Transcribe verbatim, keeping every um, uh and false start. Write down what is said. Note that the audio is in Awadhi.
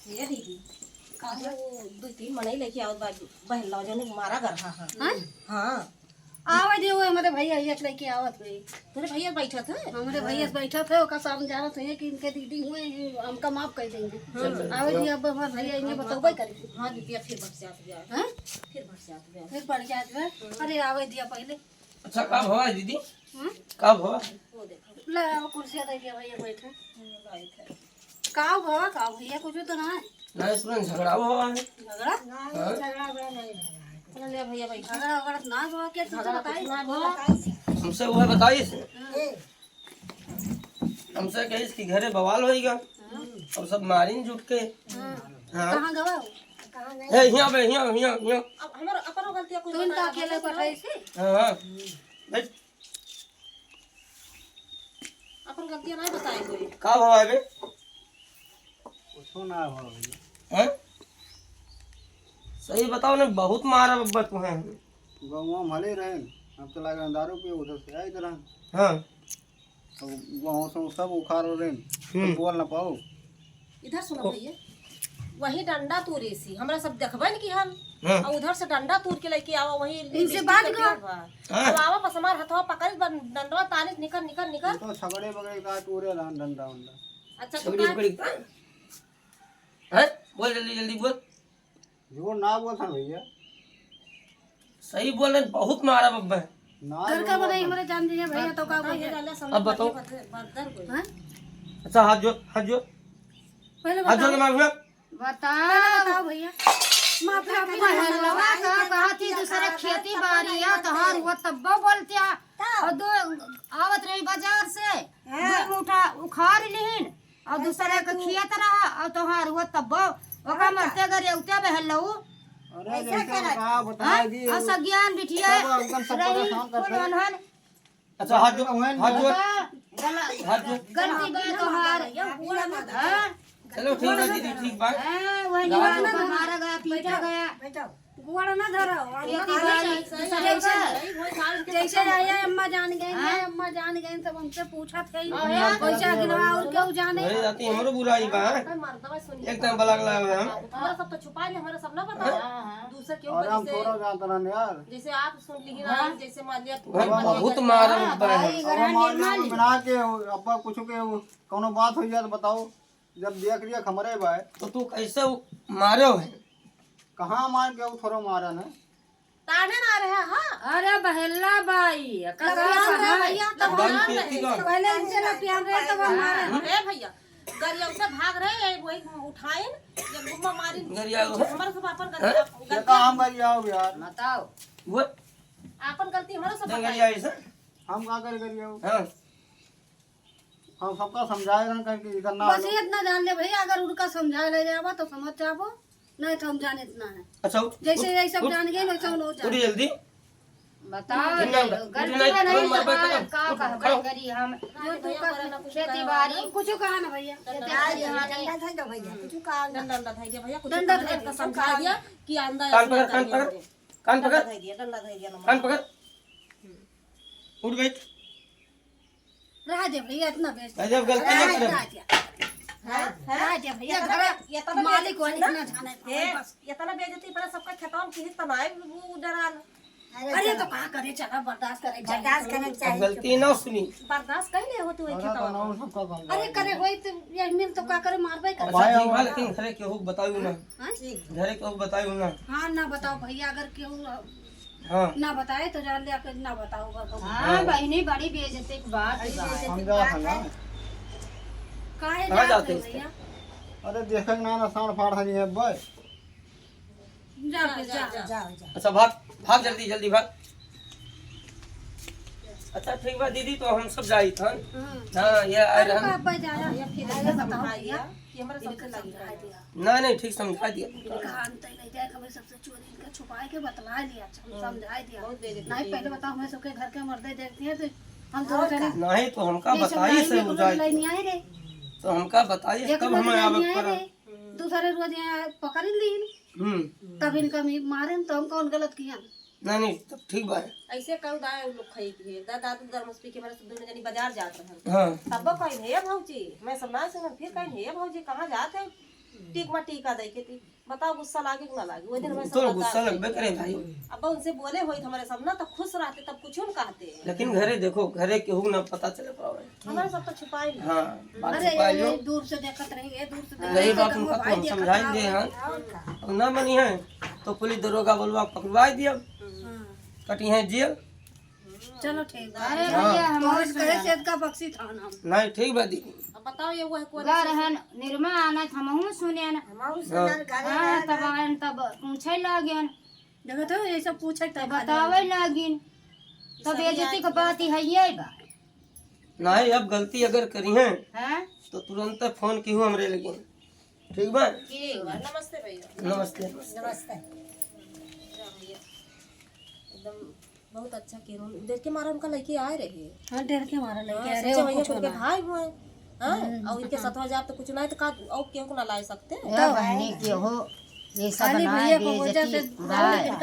ये दीदी, काहे वो दो तीन मनई लेके आवत बा, बहन लो जने मारा गरहा। हाँ? हाँ। आवे दे, वो हमरे भैया, ये लेके आवत हुई। तेरे भैया बैठत है? हमरे भैया बैठत है, ओका समझावत है कि इनके दीदी हुए, हमका माफ कर देंगे। हाँ। आवे दे, अब हमरे भैया इन्हें बतौबे करी। हाँ दीदी, अब फिर भड़सियात गया। हाँ? फिर भड़सियात गया। फिर भड़सियात गया। अरे आवे दिया पहले। अच्छा, का भवा दीदी? हम्म? का भवा? वो देखो। ले, वो कुर्सिया दे दिया भैया, बैठे। हम्म, बैठे। का भवा, का भैया, कुछ तो ना है? ना, इसमें झगड़ा भवा है। झगड़ा? हाँ। झगड़ा वगड़ा नहीं भवा है। चलो ले भैया, बैठो। झगड़ा वगड़ा ना भवा, क्या तुझे झगड़ा बताई? कुछ ना भवा। हमसे वो है, बताइए से। हाँ। हमसे कहिस कि घरे बवाल होइगा। हाँ। और सब मारिन जुट के। हाँ। हाँ। कहाँ गवा हो? ए, हियाँ बे, हियाँ, हियाँ, हियाँ। अब हमर अपनो गलतिया कुछ तो इनका बताया अकेले नहीं, पठाई से? हाँ, हाँ। बैठ। अपन गलतियाँ नहीं बताए कोई। का भवा है बे? कुछो ना भवा भैया। हैं? सही बताओ ना, बहुत मारा बब्बा तू है। गौवा में भले रहेन, हम तो लागे दारू पिए उधर से आए रहन। हाँ। तो गौवा से सब उखाड़ रहेन, तो हम्म। बोल ना पाओ। इधर सुनो भैया, वही डंडा तूरे सी, हमरा सब देखबे न की हम, हाँ। और उधर से डंडा तूर के लेके आवा, वही इनसे बात कर। हाँ। अब आवा बस हमार हथवा पकड़ बन, डंडवा तानिस निकर, निकर, निकर। तो छगड़े बगड़े का तूरे रहन डंडा उंडा। अच्छा, तो छगड़ी का पकड़ी का? हैं? बोल जल्दी, जल्दी बोल। झूठ ना बोलत हन भैया। सही बोल रहे, बहुत मारा बब्बे। ना घर का बनाई हमरे जान दीजिए भैया, तो का भैया? अब बताओ। हाँ? अच्छा, हाथ जोड़, हाथ जोड़। पहले हाथ जोड़ के बताओ। मार भैया। बताओ। पहले बताओ भैया। माफी, माफी। पहलवा का कहा थी दूसरे खेती बारी है, तोहार हुआ तब्बो बोलतिया। और दो आवत रही बाजार से, हाँ। दो मुठा उखाड़ लिहिन। और दूसरे के खियत रहा, और तोहार हुआ तब्बो, ओका मरते गरियौते बहलऊ। अरे, ऐसा जैसे करत। का बताई हाँ? दी, और सज्ञान बिटिया सब एकदम सब रही, परेशान करते। कुल ओन्हन। अच्छा, हाथ जोड़, हाथ जोड़। गला-, हाथ जोड़। गलती बा तोहार। हाँ? चलो, ठीक बा दीदी, ठीक बा। हाँ, वही रात निवारण में हमारा गया, पीटा गया। गोड़ ना धरो, और खेती ना बाड़ी, धरो। जैसे, जैसे आया अम्मा जान गई, हाँ? अम्मा जान गई, सब हमसे पूछत है, हाँ, हाँ। कैसे अगला और क्यों जाने? अरे जाती हमरो बुराई बा, हाँ? एकदम बलक लागल है, हाँ? हमारा सब तो छुपा ले, हमारा सब ना बताओ। हाँ, हाँ। दूसर के ऊपर अरे हम जैसे, थोड़ा जानत रहन यार। जैसे आप सुन ली ना, हाँ। जैसे मान लिया, भाई, मान लिया बहुत मार हाँ, उठता है। भाई, और घर मान लिया निर्माण। बना के अब्बा कुछ के कौनो बात हो जाए तो बताओ। जब देख लिया हमरे भाई। तो तू कैसे उ-, मारे हो है? कहाँ मार के उ थोड़ा मारा ना? ताने ना रहे, हाँ? अरे बहेला बाई, कहाँ प्यार रहे कहाँ? भैया, तो बंद हम खेती का। पहले इनसे ना प्यार रहे, तो हम मारे। ए भैया, गरिया उसे भाग रहे, ये वही उठाइन, ये गुम्मा मारिन। गरिया हो। हमारे सब अपन हाँ? गलती, ये गलती। काम गरिया हो यार। बताओ। वो आपन गलती हमारे सब जंगलिया बताए। ऐसा? हम का करे गरिया हो? हाँ। हम सबका समझाए रहन कहीं कि इधर ना बस आलो। ये इतना जान ले भैया, अगर उनका समझाए ले जाबो तो समझ जाबो, नहीं तो हम जाने इतना है। अच्छा, उठ, जैसे उठ, यही सब उठ। जान गए, वैसे हम लोग उठ जान। जल्दी। बताओ, उठ, उठ, गलती उठ, में नहीं उठ, तो उठ, का, उठ, का उठ, कहबे उठ। करी हम? जो तू कर, खेती बाड़ी। कुछ कहा ना भैया। डंडा धर दो भैया, कुछ कहा ना। डंडा धर दो भैया, कुछ डंडा कहा ना, धर दो, इनका समझा दिया कि आंदा कान ऐसे पकड़, कान पकड़, कान पकड़। डंडा धर दिया, डंडा धर दिया, नमक। कान पकड़। उठ बैठ। रह दे भैया, इतना बेइज्जती। अरे, अब गलती रह मत दे, कर। रह दे। हाँ, हाँ। रह दे भैया, इतना घर बे-, इतना मालिक बेइज्जती वाली ना। इतना जाने ए, बस। इतना बेइज्जती पर सबका खेतवा में किसी तनाए वो डराल। अरे, अरे, चलो। तो का करे, चला, बर्दाश्त करे, बर्दाश्त करे, अब चाहे गलती चुप। ना सुनी। बर्दाश्त कहीं नहीं होती वही अरे, खेतवा तो ना में। सबका गलती अरे, है। करे होई तो ये मिल तो का करे, मारबे करे। अच्छा, भाई, ठीक बा, अब लेकिन घरे केहू के बतायू ना। हाँ? ठीक। घरे केहू के बतायू ना। हाँ, ना बताओ भैया, अगर केहू हाँ। ना बताए तो जान लिया कि ना बताओ, बाबा। हाँ, हाँ। बहिनी, बड़ी बेइज्जती की बात बा। समझा था ना। काहे कहाँ जात जाते हो हैं भैया? अरे, देखे ना, ना, साँड़ फाड़ हनी है, बस। जा, जा, जा। जा, जा। अच्छा, भाग, भाग जल्दी, जल्दी भाग। अच्छा, ठीक बा दीदी, तो हम सब जाई थन। हाँ। हाँ, ये आ अरे, रहन। पापा, जा, जा। भैया, फिर ऐसे समझा दिया कि हमारे सबसे लगी रहे। ना, नहीं, ठीक समझा दिया। इनका अंत ही नहीं जाए, कभी सबसे चोरी इनका छुपाए के बतला लिया, हम हम्म। समझाए दिया। बहुत बेइज्जती नहीं, की। पहले बताओ, हमें सबके घर के मर्दे देखती है तो हम दोनों और जने का? नहीं, तो हमका ये बताई समझाए से में हो जाए। लई नहीं आए रे। तो हमका बताई एक तब रोज हमें लई आवे नहीं आए पड़ा। रे। हम्म। दूसरे रोज यहाँ पकड़ ली। हम्म। तब इनका मी-, मारे न, तो हम कौन गलत किया? नहीं, नहीं, तब ठीक बा। ऐसे कहू दा, उ लोग खाई के, दा, दादू दरमस पी के हमारे सब दोनों जनी बाजार जात रहन। हाँ। तब कहीं, "हे भौजी," मैं सब ना सुनन, फिर कहीं, "हे भौजी, कहाँ जात है?" टीक मा टीका दे के थी। बताओ, गुस्सा लागे कि ना लागे? वो दिन हमें सब तो बता गुस्सा दे। लगबे करे भाई। अब उनसे बोले होई तो हमारे सब ना, तो खुश रहते, तब कुछ न कहते। लेकिन घरे देखो, घरे केहू ना पता चले पावे। हमारे सब तो छुपाई लिया। हाँ, बात अरे, छुपाई ये लो। दूर से देखत रही, ये दूर से देखत रही, यही बात तो उनका तो भाई हम देखत समझाई रहा दे है। हैं। और का? अब ना मनी है तो पुलिस दरोगा बोलवा पकड़वाई दिया। हाँ। कटी है जेल। चलो ठीक बा। अरे हाँ। भैया, हम तोहरे से कहे से का बख्शी था ना। नहीं, ठीक बा दीदी। अब बताओ, ये वो है कौन गा सी? रहन निरमा आना था, हमहू सुने ना। हमहू हाँ। सुनल घरे हाँ, रहन। तब आयन, तब पूछे लागेन। देखो तो, ये सब पूछे तब तब बतावे लागिन। तब सब बेइज्जती याद के बात ही है ये बा। नहीं, अब गलती अगर करी है हैं? तो तुरंत फोन की हूँ हमरे लगे। ठीक बा? ठीक बा। नमस्ते भैया। नमस्ते, नमस्ते। नमस्ते। एकदम बहुत अच्छा केहू। डर के मारा उनका लइके आए रहे। हाँ, डर के मारा लइके हाँ, आए रहे, सोचे और भैया कुछ उनके ना। भाई हुए। हाँ, हम्म। और इनके साथ जाब तो कुछ ना है तो का, और केहू को ना ला सकते हैं। ए तो बहनी भाई। के हो, ये सब खाली ना भैया को वजह से बेइज्जती। हाँ।